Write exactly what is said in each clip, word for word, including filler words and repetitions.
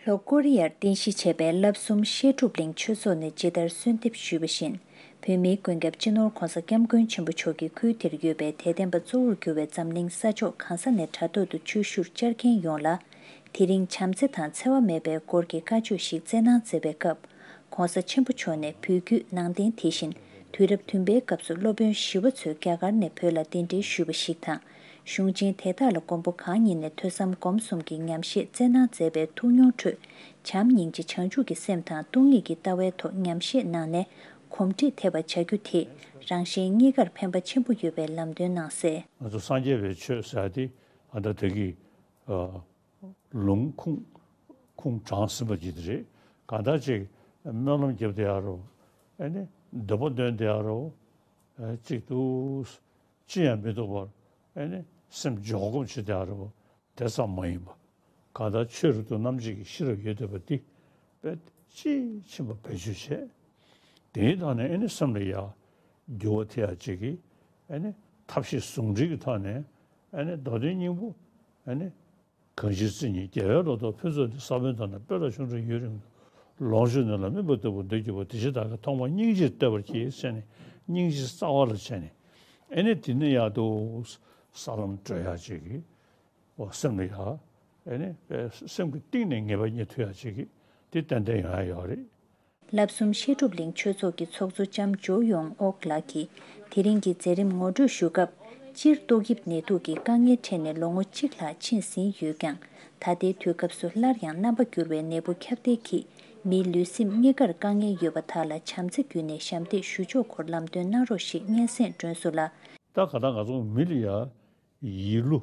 ལྷོ་ཀོ་རི་ཡར་རྟེན་གཞི་བྱས་པའི་བསླབ་གསུམ་བཤད་སྒྲུབ་གླིང་ཆོས་ཚོགས་ནས་ཇི་ལྟར་གསོལ་འདེབས་ཞུས་པ་བཞིན། བོད་མིའི་མགོན་སྐྱབས་སྤྱི་ནོར་༧གོང་ས་༧སྐྱབས་མགོན་ཆེན་པོ་མཆོག་གིས་ཁུལ་དེར་ཡོད་པའི་དད་ལྡན་པ་གཙོ་བོར་གྱུར་བའི་འཛམ་གླིང་ས་ཕྱོགས་གང་ས་ནས་དྲ་ཐོག་ཏུ་ཆོས་ཞུར་བཅར་མཁན་ཡོངས་ལ། དེ་རིང་བྱམས་བརྩེ་དང་འཚེ་བ་མེད་པའི་སྐོར་གྱི་བཀའ་ཆོས་ཤིག་སྩལ་གནང་མཛད་པའི་སྐབས། ༧གོང་ས་ཆེན་པོ་མཆོག་ནས་བོད་བརྒྱུད་ནང་བསྟན་དེ་བཞིན་དུས་རབས་བདུན་པའི་སྐབས་སུ་སློབ་དཔོན་ཞི་བ་འཚོས་རྒྱ་གར་ནས་བོད་ལ་གདན་འདྲེན་ཞུས་པ་ཞིག་དང་། གཞུང་ཆེན་དེ་དག་ལ་མགོན་པོ་གང་ཉིད་ནས་ཐོས་བསམ་སྒོམ་གསུམ་གྱི་ཉམས་བཞེས་སྩལ་གནང་མཛད་པའི་ཐུགས་མྱོང་ཁྲོད། བྱམས་སྙིང་རྗེ་བྱང་ཆུབ་ཀྱི་སེམས་དང་སྟོང་ཉིད་ཀྱི་ལྟ་བའི་ཐོག་ཉམས་བཞེས་གནང་ནས་གོམས་འདྲིས་ཐེབས་པ་བྱ་རྒྱུ་དེས་རང་གཞན་གཉིས་ཀར་ཕན་པ་ཆེན་པོ་ཡོད་པའི་ལམ་སྟོན་གནང་གསལ། ང་ཚོ་སངས་རྒྱས་པའི་ཆོས་ཟེར་ཡ་དེ་ཨ་ད་དེ་གི་ཨ་ལུང་ཁུངས་ཁུངས་དྲངས་ཟིན་པ་ཅིག་དེ་རེད། གང་ལྟར་ཅིག་སྨོན་ལམ་རྒྱབ་བསྡད་ཡ་རོ། ཨེ་ནི་འདོད་པ་འདོན་བསྡད་ཡ་རོ། ཨེ་གཅིག་ཏུ་ཅི་ཡང་མི་འདུག་པར་ཨེ་ནི་སེམས་འཇོག་སྒོམ་བྱེད་བསྡད་ཡ་རོ། དེ་ཙམ་མ་ཡིན་པ། གང་ལྟར་ཆོས་རབ་ཏུ་རྣམ་འབྱེད་ཀྱི་ཤེས་རབ་ཡོད་བསྡད་པ་འདི་དཔེ་དཔྱིས་ཕྱིན་པ་བེད་སྤྱོད་བྱས། དེའི་ཐོག་ནས་ཨེ་ནི་སེམས་ལ་ཡ་འགྱུར་བ་ཐེབས་ཡ་ཅིག་གིས་ཨེ་ནི་ཐབས་ཤེས་ཟུང་འབྲེལ་གྱི་ཐོག་ནས་ཨེ་ནི་མདོ་དོན་སྙིང་པོ་ཨེ་ནི། གང་ཞིག་རྩེ་གཉིས་རྒྱལ་བའི་ལོ་ཏོག་ཕུན་ཚོགས་འདི། ས་བོན་དང་ནི་སྤོས་ལ་ཆུང་འབྲིང་ཡུན་རིང་དུ། ལོངས་སྤྱོད་རྣམས་ལ་སྨིན་པ་ལྟ་བུར་འདོད་ཀྱི་བ། དེ་ཕྱིར་བདག་གིས་ཐོག་མར་སྙིང་རྗེས་བསྟོད་པར་བགྱི་ཟེར་ནས་སྙིང་རྗེ་རྩ་བ་ལ་བྱས་ནས་ཨེ་ནི་དེ་ནི་ཡག་ཏུ་ས་ལམ་བགྲོད་ཡག་ཅིག་གི་འོ་སེམས་ལ་ཡག་ཨེ་ནི་སེམས་ཀྱི་གཏིང་ནས་ངེས་པ་རྙེད་ཐུབ་ཡག་ཅིག་གི་དེ་ཏན་ཏན་ཡོང་ཡག་ཡོད་རེད། བསླབ་གསུམ་བཤད་སྒྲུབ་གླིང་ཆོས་ཚོགས་ཀྱི་ཚོགས་གཙོ་ལྕམ་ཇོ་ཡོང་ཨོག་ལགས་ཀྱིས་དེ་རིང་གི་མཛད་རིམ་ངོ་སྤྲོད་ཞུ་སྐབས། སྤྱིར་ཏོག་དབྱིབས་ནད་དུག་གི་དཀའ་ངལ་འཕྲད་ནས་ལོ་ངོ་གཅིག་ལྷག་ཕྱིན་ཟིན་ཡོད་ཀྱང་། ད་ལྟའི་དུས་སྐབས་སུ་སླར་ཡང་རྣམ་པ་འགྱུར་བའི་ནད་འབུ་ཁྱབ་གདལ་གྱིས་མིའི་ལུས་སེམས་གཉིས་ཀར་དཀའ་ངལ་ཡོད་པ་དག་ལ་བྱམས་བརྩེ་བརྒྱུད་ནས་ཞབས་འདེགས་ཞུ་ཕྱོགས་སྐོར་ལམ་སྟོན་གནང་རོགས་ཞེས་སྙན་སེང་སྒྲོན་སོང་ལ། ད་ག་ད་ང་ཚོ་མི་ལ་ཡ་ཡིད་བློ།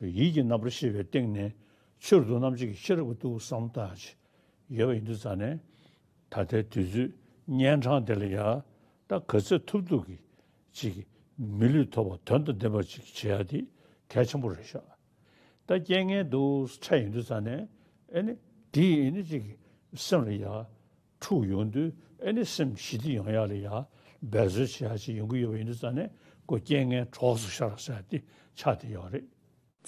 ཡིད་ཀྱི་རྣམ་པར་ཤེས་པའི་སྟེང་ནས་ཆོས་རབ་ཏུ་རྣམ་འབྱེད་ཀྱི་ཤེས་རབ་ཀྱི་ཏུ་བསམ་བཏང་ཅིག་ཡོད་པ་ཡིན་དུས་ཙང་ནས། ད་ལྟའི་དུས་ཚོད་གཉན་འཕྲང་དེ་ལ་ཡ་ད་ག་ཚོད་ཐུབ་ཐུབ་ཀྱིས་ཅིག་མི་ལུས་ཐོབ་པ་དོན་དང་ལྡན་པ་ཅིག་བྱེད་ཡ་དེ་གལ་ཆེན་པོ་རེད་ཤག་ད་རྐྱེན་ངན་དུ་འཕྲད་ཡོང་དུས་ཙང་ནས་ཨེ་ནི་དེ་ཨེ་ནི་ཅིག་སེམས་ལ་ཡ། འཁྲུག་ཡོང་དུས་ཨེ་ནི་སེམས་ཞི་བདེ་ཡོང་ཡག་ལ་ཡ་འབད་རྩོལ་བྱེད་ཡག་ཅིག་ཡོང་གི་ཡོད་པ་ཡིན་དུས་ཙང་ནས་ཁོ་རྐྱེན་ངན་གྲོགས་སུ་ཤར་ཟེར་ཏེ་ཆགས་བསྡད་ཡོད་རེད།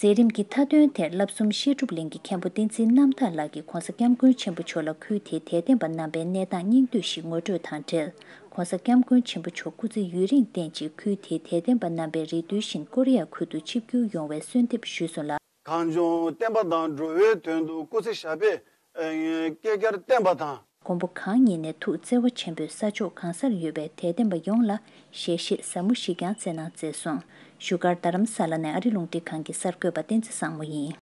མཛད་རིམ་གྱི་མཐའ་དོན་དེར་བསླབ་གསུམ་བཤད་སྒྲུབ་གླིང་གི་མཁན་པོ་བསྟན་འཛིན་རྣམ་དག་ལགས་ཀྱིས་༧གོང་ས་༧སྐྱབས་མགོན་ཆེན་པོ་མཆོག་ལ་ཁུལ་དེའི་དད་ལྡན་པ་རྣམ་པའི་གནས་སྟངས་སྙིང་བསྡུས་ཤིག་ངོ་སྤྲོད་དང་འབྲེལ། ༧གོང་ས་༧སྐྱབས་མགོན་ཆེན་པོ་མཆོག་སྐུ་ཚེ་ཡུན་རིང་བརྟན་ཅིང་ཁུལ་དེའི་དད་ལྡན་པ་རྣམ་པའི་རེ་འདུན་བཞིན་ཀོ་རི་ཡ་ཁུལ་དུ་ཆིབས་བསྒྱུར་ཡོང་བའི་གསོལ་འདེབས་ཞུས་སོང་ལ། གངས་ལྗོངས་བསྟན་པ་དང་འགྲོ་བའི་དོན་དུ་སྐུ་ཚེ་ཞབས་པད་བསྐལ་བརྒྱར་བརྟན་པ་དང་། མགོན་པོ་གང་ཉིད་ནས་ཐུགས་བརྩེ་བ་ཆེན་པོས་ས་ཕྱོགས་གང་སར་ཡོད་པའི་དད་ལྡན་པ་ཡོངས་ལ་ཞལ་བཞེས་ཟབ་མོ་ཞིག་ཀྱང་སྩལ་གནང་མཛད་སོང་། བཞུགས་སྒར་རྡ་རམ་ས་ལ་ནས་ཨ་རི་རླུང་འཕྲིན་ཁང་གི་གསར་འགོད་པ་བསྟན་འཛིན་བཟང་མོ་ཡིན།